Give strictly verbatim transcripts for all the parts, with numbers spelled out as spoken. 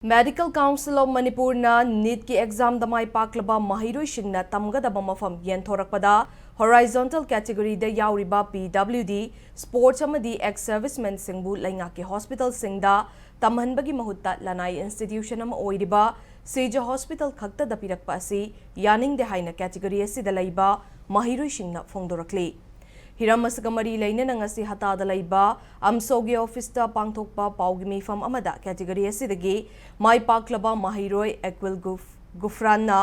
Medical Council of Manipurꯅ NEETꯀꯤ examꯗ ꯃꯥꯏ ꯄꯥꯛꯂꯕ ꯃꯍꯩꯔꯣꯏꯁꯤꯡꯅ ꯇꯝꯒꯗꯕ ꯃꯐꯝ ꯌꯦꯟꯊꯣꯔꯛꯄꯗ horizontal categoryꯗ ꯌꯥꯎꯔꯤꯕ P W D, sports ꯑꯃꯗꯤ ex-servicemenꯁꯤꯡꯕꯨ ꯂꯩꯉꯥꯛꯀꯤ hospitalꯁꯤꯡꯗ ꯇꯝꯍꯟꯕꯒꯤ ꯃꯍꯨꯠꯇ ꯂꯅꯥꯏ institution ꯑꯃ ꯑꯣꯏꯔꯤꯕ ꯁꯤꯖ Hospital ꯈꯛꯇꯗ ꯄꯤꯔꯛꯄ ꯑꯁꯤ ꯌꯥꯅꯤꯡꯗꯦ ꯍꯥꯏꯅ category ꯑꯁꯤꯗ ꯂꯩꯕ ꯃꯍꯩꯔꯣꯏꯁꯤꯡꯅ ꯐꯣꯡꯗꯣꯔꯛꯂꯤ꯫ ꯍꯤꯔꯝ ꯑꯁꯤꯒ ꯃꯔꯤ ꯂꯩꯅꯅ ꯉꯁꯤ ꯍꯇꯥꯗ ꯂꯩꯕ ꯑꯝꯁꯣꯒꯤ officeꯇ ꯄꯥꯡꯊꯣꯛꯄ ꯄꯥꯎꯒꯤ ꯃꯤꯐꯝ ꯑꯃꯗ category ꯑꯁꯤꯗꯒꯤ ꯃꯥꯏ ꯄꯥꯛꯂꯕ ꯃꯍꯩꯔꯣꯏ ꯑꯦꯀ꯭ꯋꯤꯜ ꯒꯨꯐ-, ꯒꯨꯐ꯭ꯔꯥꯟꯅ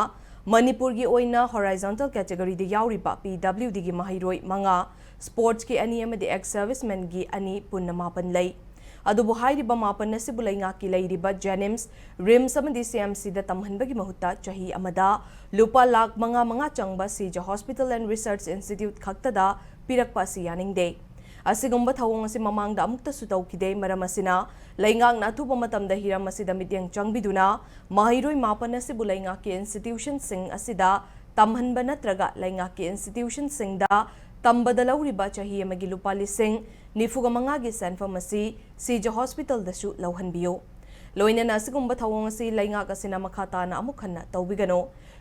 ꯃꯅꯤꯄꯨꯔꯒꯤ ꯑꯣꯏꯅ horizontal categoryꯗ ꯌꯥꯎꯔꯤꯕ P W Dꯒꯤ ꯃꯍꯩꯔꯣꯏ ꯃꯉꯥ, sportsꯀꯤ ꯑꯅꯤ ꯑꯃꯗꯤ ex-servicemenꯒꯤ ꯑꯅꯤ, ꯄꯨꯟꯅ ꯃꯥꯄꯟ ꯂꯩ꯫ ꯑꯗꯨꯕꯨ ꯍꯥꯏꯔꯤꯕ ꯃꯥꯄꯟ ꯑꯁꯤꯕꯨ ꯂꯩꯉꯥꯛꯀꯤ ꯂꯩꯔꯤꯕ JNIMS, RIMS ꯑꯃꯗꯤ CMCꯗ ꯇꯝꯍꯟꯕꯒꯤ ꯃꯍꯨꯠꯇ ꯆꯍꯤ ꯑꯃꯗ ꯂꯨꯄꯥ ꯂꯥꯈ ꯃꯉꯥ ꯃꯉꯥ ꯆꯪꯕ ꯁꯤꯖ Hospital and Research Institute ꯈꯛꯇꯗ ꯄꯤꯔꯛꯄ ꯑꯁꯤ ꯌꯥꯅꯤꯡꯗꯦ꯫ ꯑꯁꯤꯒꯨꯝꯕ ꯊꯧꯑꯣꯡ ꯑꯁꯤ ꯃꯃꯥꯡꯗ ꯑꯃꯨꯛꯇꯁꯨ ꯇꯧꯈꯤꯗꯦ꯫ ꯃꯔꯝ ꯑꯁꯤꯅ ꯂꯩꯉꯥꯛꯅ ꯑꯊꯨꯕ ꯃꯇꯝꯗ ꯍꯤꯔꯝ ꯑꯁꯤꯗ ꯃꯤꯠꯌꯦꯡ ꯆꯪꯕꯤꯗꯨꯅ ꯃꯍꯩꯔꯣꯏ ꯃꯥꯄꯟ ꯑꯁꯤꯕꯨ ꯂꯩꯉꯥꯛꯀꯤ institutionꯁꯤꯡ ꯑꯁꯤꯗ ꯇꯝꯍꯟꯕ ꯅꯠꯇ꯭ꯔꯒ ꯂꯩꯉꯥꯛꯀꯤ institutionꯁꯤꯡꯗ ꯇꯝꯕꯗ ꯂꯧꯔꯤꯕ ꯆꯍꯤ ꯑꯃꯒꯤ ꯂꯨꯄꯥ ꯂꯤꯁꯤꯡ ꯅꯤꯐꯨꯒ ꯃꯉꯥꯒꯤ ꯁꯦꯟꯐꯝ ꯑꯁꯤ ꯁꯤꯖ Hospitalꯗꯁꯨ ꯂꯧꯍꯟꯕꯤꯌꯨ꯫ ꯂꯣꯏꯅꯅ ꯑꯁꯤꯒꯨꯝꯕ ꯊꯧꯑꯣꯡ ꯑꯁꯤ ꯂꯩꯉꯥꯛ ꯑꯁꯤꯅ ꯃꯈꯥ ꯇꯥꯅ ꯑꯃꯨꯛ ꯍꯟꯅ ꯇꯧꯕꯤꯒꯅꯨ꯫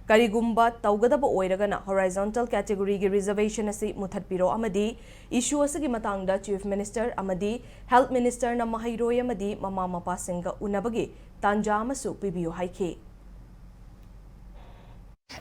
ꯀꯔꯤꯒꯨꯝꯕ ꯇꯧꯒꯗꯕ ꯑꯣꯏꯔꯒꯅ horizontal categoryꯒꯤ reservation ꯑꯁꯤ ꯃꯨꯊꯠꯄꯤꯔꯣ ꯑꯃꯗꯤ issue ꯑꯁꯤꯒꯤ ꯃꯇꯥꯡꯗ Chief Minister ꯑꯃꯗꯤ Health Ministerꯅ ꯃꯍꯩꯔꯣꯏ ꯑꯃꯗꯤ ꯃꯃꯥ ꯃꯄꯥꯁꯤꯡꯒ ꯎꯅꯕꯒꯤ ꯇꯥꯟꯖꯥ ꯑꯃꯁꯨ ꯄꯤꯕꯤꯌꯨ ꯍꯥꯏꯈꯤ꯫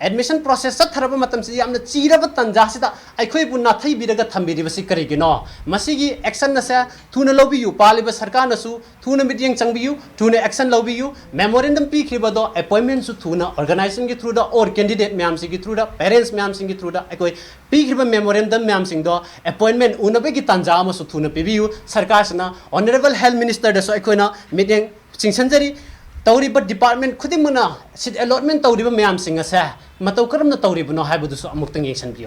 Admission process ꯆꯠꯊꯔꯕ ꯃꯇꯝꯁꯤꯗ ꯌꯥꯝꯅ ꯆꯤꯔꯕ ꯇꯥꯟꯖꯥꯁꯤꯗ ꯑꯩꯈꯣꯏꯕꯨ ꯅꯥꯊꯩꯕꯤꯔꯒ ꯊꯝꯕꯤꯔꯤꯕꯁꯤ ꯀꯔꯤꯒꯤꯅꯣ? ꯃꯁꯤꯒꯤ action ꯑꯁꯦ ꯊꯨꯅ ꯂꯧꯕꯤꯌꯨ꯫ ꯄꯥꯜꯂꯤꯕ ꯁꯔꯀꯥꯔꯅꯁꯨ ꯊꯨꯅ ꯃꯤꯠꯌꯦꯡ ꯆꯪꯕꯤꯌꯨ, ꯊꯨꯅ action ꯂꯧꯕꯤꯌꯨ꯫ Memorandum ꯄꯤꯈ꯭ꯔꯤꯕꯗꯣ appointmentꯁꯨ ꯊꯨꯅ organizationꯒꯤ throughꯗ or candidate ꯃꯌꯥꯝꯁꯤꯒꯤ throughꯗ, parents ꯃꯌꯥꯝꯁꯤꯡꯒꯤ throughꯗ ꯑꯩꯈꯣꯏ ꯄꯤꯈ꯭ꯔꯤꯕ memorandum ꯃꯌꯥꯝꯁꯤꯡꯗꯣ appointment ꯎꯅꯕꯒꯤ ꯇꯥꯟꯖꯥ ꯑꯃꯁꯨ ꯊꯨꯅ ꯄꯤꯕꯤꯌꯨ꯫ ꯁꯔꯀꯥꯔꯁꯤꯅ Honourable Health Ministerꯗꯁꯨ ꯑꯩꯈꯣꯏꯅ ꯃꯤꯠꯌꯦꯡ ꯆꯤꯡꯁꯤꯟꯖꯔꯤ꯫ ꯇꯧꯔꯤꯕ department ꯈꯨꯗꯤꯡꯃꯛꯅ seat allotment ꯇꯧꯔꯤꯕ ꯃꯌꯥꯝꯁꯤꯡ ꯑꯁꯦ ꯃꯇꯧ ꯀꯔꯝꯅ ꯇꯧꯔꯤꯕꯅꯣ ꯍꯥꯏꯕꯗꯨꯁꯨ ꯑꯃꯨꯛꯇꯪ ꯌꯦꯡꯁꯤꯟꯕꯤꯌꯨ꯫